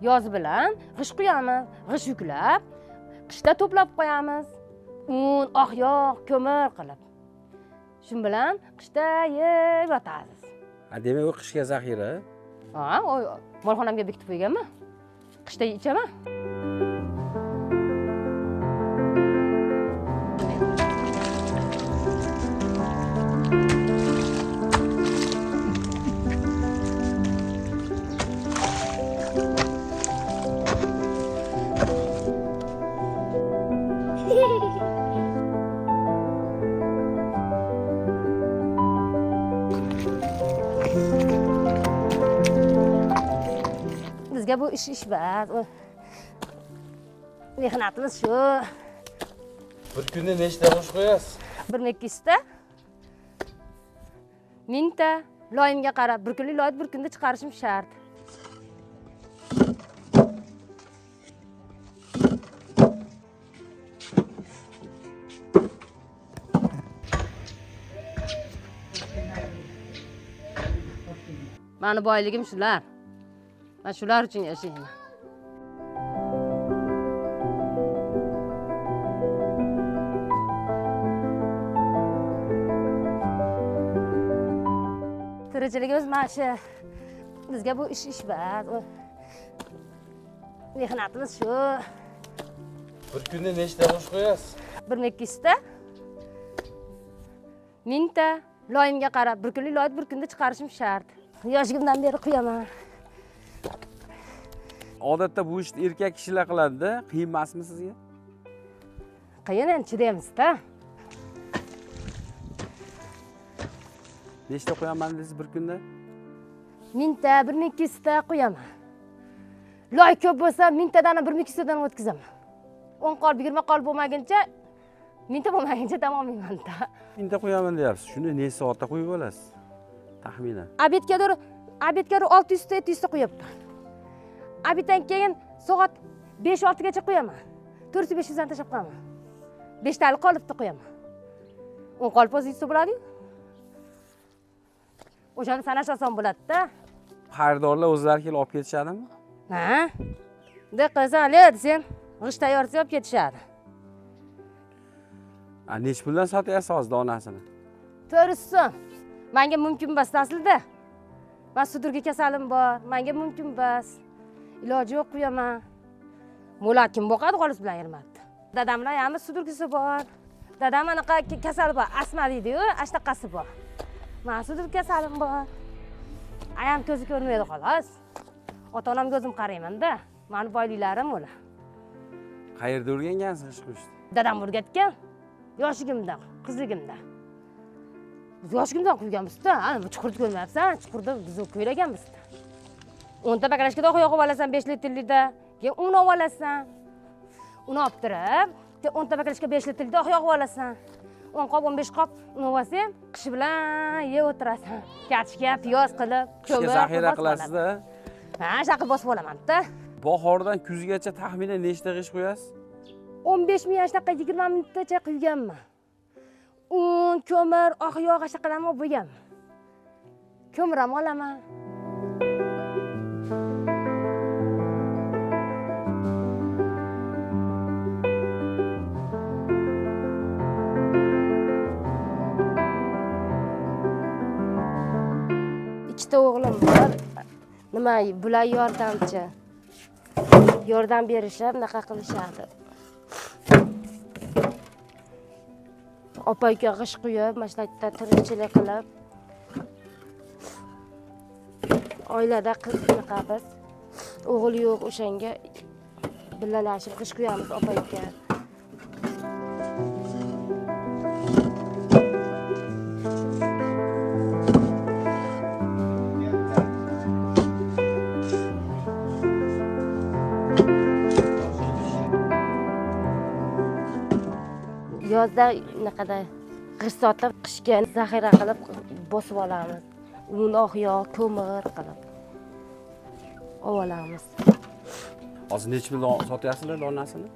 Yoz bilan g'isht quyamiz, g'isht yuklab, qishda to'plab qo'yamiz. Un, oq yog', ko'mir qilib. Shu bilan qishda yeb yotasiz. Ha, demak u qishga zaxira. Ha, molxonamga bekitib qo'yganman. Qishda ichaman. Bizga bu ish emas. Mehnatimiz shu. Bir kunda nechta g'isht qo'yasiz? 1200 ta. 1000 ta. Loyimga qarab, bir kunlik loyni bir kunda chiqarishim shart. Mani boyligim shular. Men shular uchun yashayman. Tirikchiligimiz mana shu. Bizga bu ish emas. Mehnatimiz shu. Bir kunda nechta g'isht qo'yasiz? 1200 ta. 1000 ta. Loyimga qarab, bir kunlik loyni bir kunda chiqarishim shart. Yoshligimdan beri quyaman. Odatda bu ishni erkak kishilar qiladi-da, qiyin emasmi sizga? Qiyin, endi chidaymiz-da. Nechta qo'yaman dedingiz bir kunda? 1000 ta, 1200 ta qo'yaman. Loy ko'p bo'lsa, 1000 tadan 1200 tadan o'tkazaman. 10 qolib, 20 qolib bo'lmaguncha, 1000 ta bo'lmaguncha dam olmayman-da. 1000 ta qo'yaman deyapsiz. Shuni necha soatda qo'yib olasiz? Taxminan. Obedga 600 ta, 700 ta qo'yapman. Obeddan keyin soat 5-6 gacha qo'yaman. 400-500 dan tashlab qo'yaman. 5 tali qolibdi qo'yaman. 10 qolib o'zi yutsa bo'ladi-yu. O'shani sanash oson bo'ladi-da. Xaridorlar o'zlari kelib olib ketishadimi? Ha. Bunday qilsang, le desang, g'isht tayyor desa olib ketishadi. A, necha puldan sotyapsiz hozir donasini? 400 so'm. Menga mumkin emas aslida. Men sudurga kasalim bor, menga mumkin emas. Iloji yo'q qo'yaman. Mo'la kim boqadi xolis bilan 20 ta. Dadamlar ham sudurgisi bor. Dadam anaqa kasali bor, asma deydi-yu, ashtaqasi bor. Men sudur kasalim bor. Ayam ko'zi ko'rmaydi xolos. Ota-onamga o'zim qarayman-da. Meni boyliklarim ular. Qayerda o'rgangansiz g'isht qo'yishni? Dadam o'rgatgan. Yoshligimda, qizligimda. Biz yoshligimdan qo'yganmiz-da. Ana bu chuqurni ko'rmayapsan, chuqurda biz ko'ylaganmiz-da. 10 ta bakalashkada oq yoqib olasan 5 litrlikda, keyin un olib olasan. Un olib turib, 10 ta bakalashka 5 litrlikda oq yoqib olasan. 10 qop, 15 qop un olsang, qish bilan yeb o'tirasan. Kartoshka, piyoz qilib, ko'mir zaxira qilasizda. Ha, shunaqa bosib olaman-da. Bahordan kuzgacha taxminan nechta g'isht qo'yasiz? 15 ming, shunaqa 20 mingtacha quyganman. Un, ko'mir, oq yog' shunaqalarni olib qo'yganman. Ko'mir ham olaman. Ikkita o'g'lim bor. Nima, bular yordamchi. Yordam berishib, bunaqa qilishadi. Opa uka g'isht quyib, mana shu yerda tirikchilik qilib, oilada qiz bunaqa biz. O'g'il yo'q, o'shanga billalashib g'isht quyamiz opa uka. Yozda unaqada g'isht sotib, qishga zaxira qilib bosib olamiz. Un, oq yog', ko'mir qilib olamiz. Hozir necha puldan sotyapsizlar donasini?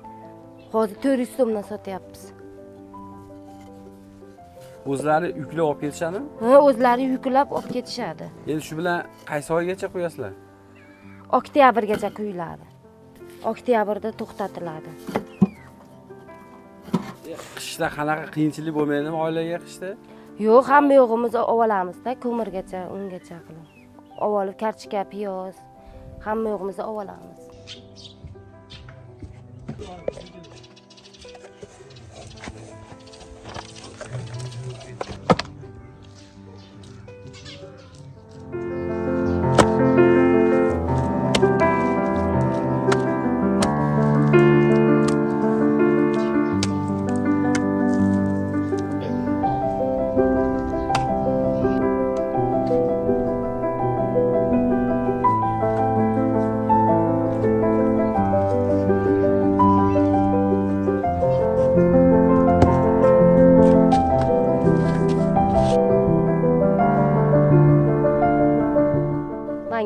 Hozir 400 so'mdan sotyapmiz. O'zlari yuklab olib ketishadimi? Ha, o'zlari yuklab olib ketishadi. Endi shu bilan qaysi oygacha qo'yasizlar? Oktyabrgacha quyiladi. Oktyabrda to'xtatiladi. Qishda qanaqa qiyinchilik bo'lmaydimi oilaga qishda? Yo'q, hamma yo'g'imiz olamizda, ko'mirgacha, ungacha qilib. Olib kartoshka, piyoz, hamma yo'g'imizni olamiz.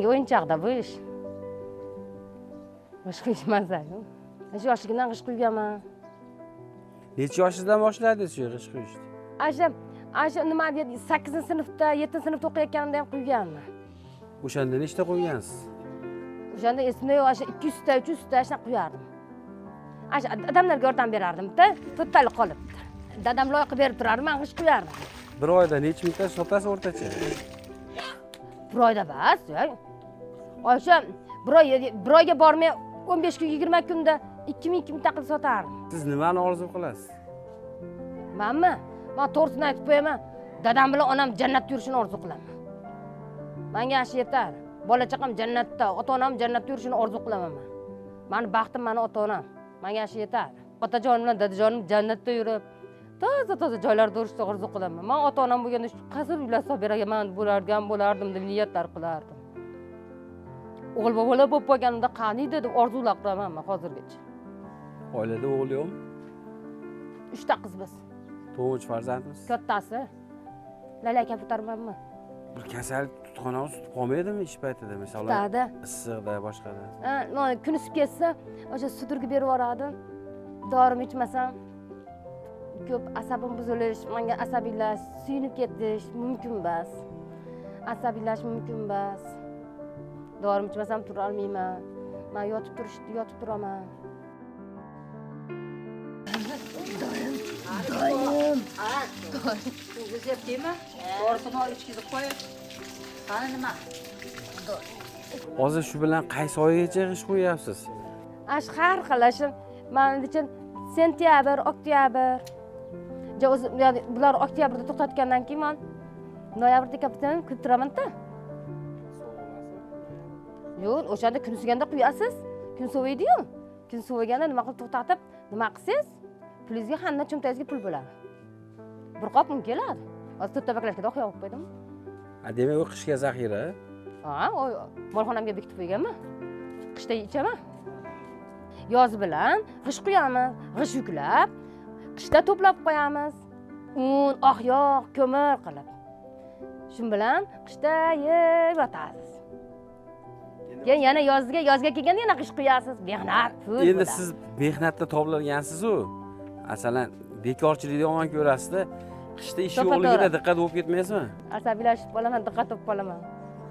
O'yinchoqda bu ish. G'isht quyishmasayu. Shu yoshligimdan g'isht quyganman. Necha yoshingizdan boshladingiz shu g'isht quyishni? Asha nima deydi, 8-sinfda, 7-sinfda o'qiyotganimda ham quyganman. O'shanda nechta quygansiz? O'shanda esimda yo'q, asha 200 ta, 300 ta shunaqa quyardim. Asha odamlarga yordam berardim-da, to'rttalik qolibdi. Dadam loy qilib berib turardi, men g'isht quyardim. Bir oyda necha mingta sotasiz o'rtacha? Bir oyda bas, o'sha bir oyga bormay 15 kun, 20 kunda 2000 ta qilib sotardim. Siz nimani orzu qilasiz? Manmi? Men to'g'risini aytib qo'yaman. Dadam bilan onam jannatda yurishini orzu qilaman. Menga shu yetar. Bola chaqam jannatda, ota-onam jannatda yurishini orzu qilaman men. Meni baxtim meni ota-onam. Menga shu yetar. Otajonim bilan dadajonim jannatda yurib, toza-toza joylarda yurishni orzu qilaman. Men ota-onam bo'lganda shu qasr uylar solib bergan bo'largan bo'lardim deb niyatlar qilardim. O'g'il bola bo'lib qolganimda qaniydi deb orzular quraman men hozirgacha. Oilada o'g'il yo'qmi? 3 ta qiz biz. To'ng'ich farzandmisiz? Kattasi. Lala kabutarmanmi? Bir kasallik tutqanog'i tutib qolmaydimi ish paytida, masalan? Tutadi. Issiqda, boshqada. Ha, kun isib ketsa, o'sha sudurga berib yuboradi. Dorimni ichmasam ko'p asabim buzilish, menga asabiylash, suyunib ketish mumkin emas. Asabiylash mumkin emas. Dorim ichmasam tura olmayman. Men yotib turaman. Doim. O'zingiz Dorisini olib ichkizib qo'ying. Qani nima? Hozir shu bilan qaysi oygacha g'isht qo'yapsiz? Ash har xil, shu men uchun sentyabr, oktyabr. O'zi ya'ni bular oktyabrda to'xtatgandan keyin men noyabr dekabrdan kutib turaman-da. Yo'q, o'shanda kun isiganda quyasiz. Kun soviydi-yu. Kun soviganda nima qilib to'xtatib, nima qilsangiz, pulingizga hamma cho'ntagingizga pul bo'ladi. Bir qop un keladi. Hozir to'rtta baklashkada oq yog'ib qo'ydim. Ha, demak, u qishga zaxira. Ha, molxonamga bekitib qo'yganman. Qishda ichaman. Yoz bilan g'isht quyamiz, g'isht yuklab, qishda to'plab qo'yamiz. Un, oq yog', ko'mir qilib. Shu bilan qishda yeb yotasiz. Keyin yana yozga kelganda yana g'isht quyasiz. Mehnat, pul. Endi siz mehnatda toblangansiz-u. Masalan, bekorchilikni yomon ko'rasiz-da, qishda ish yo'qligida diqqat bo'lib ketmaysizmi? Asabiylashib qolaman, diqqat bo'lib qolaman.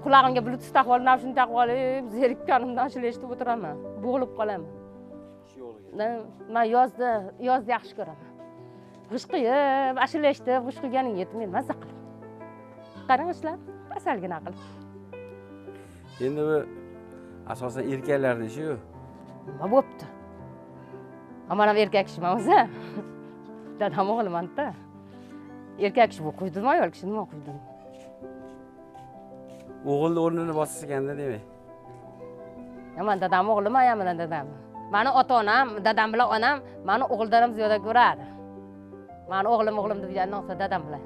Qulog'imga Bluetooth taqib olib, navshini taqib olib, zerikkanimdan ashula eshitib o'tiraman, bo'g'ilib qolaman. Ish yo'qligida. Men yozni yaxshi ko'raman. G'isht quyib, ashula eshitib, g'isht quyganing yetmaydi, mazza qilib. Qarang ishlar, asalgina qilib. Endi bu asosan erkaklarning ishi-yu. Nima bo'pti? Men ham erkak kishiman o'zi. Dadam o'g'liman-da. Erkak kishi bu quydimi, ayol kishi nima quydi? O'g'ilni o'rnini bosish ekanda demak. Men dadam o'g'liman, ayam bilan dadam. Mani ota-onam, dadam bilan onam mani o'g'ildan ham ziyoda ko'radi. Mani o'g'lim o'g'lim deb aytsa dadam bilan.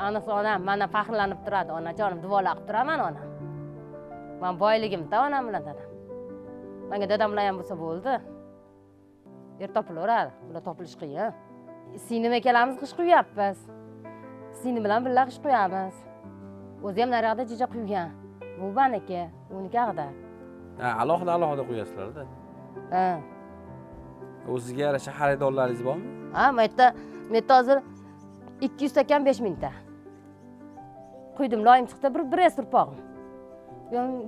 Anasi onam mendan faxrlanib turadi, onajonim duolar qilib turaman onam. Men boyligim-da onam bilan dadam. Menga dadam bilan ham bo'lsa bo'ldi. Er topilaveradi, ular topilish qiyin. Singlim ikkalamiz g'isht quyapmiz. Singlim bilan birga g'isht quyamiz. O'zi ham naryoqda jija quygan. Bu maniki, uniki ag'da. Ha, alohida alohida quyasizlar-da. Ha. O'zizga yarasha xaridorlaringiz bormi? Ha, men yerda hozir 200 ta kam 5000 ta. Quydim, loyim chiqdi, bir es turpog'im.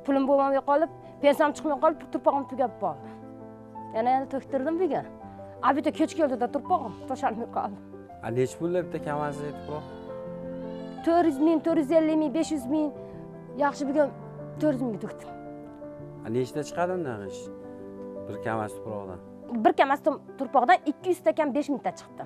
Pulim bo'lmay qolib, Pensiyam chiqmay qolib, turpog'im tugab qoldi. Yana to'ktirdim bugun. A bitta kech keldida turpog'im, toshalmay qoldi. A nechi pulda bitta Kamazda tuproq? 400 ming, 450 ming, 500 ming. Yaxshi bugun 400 mingga to'kdim. A nechta chiqadi undan g'isht? Bir Kamaz tuproqdan. Bir Kamaz turpoqdan 200 ta kam 5 mingta chiqdi.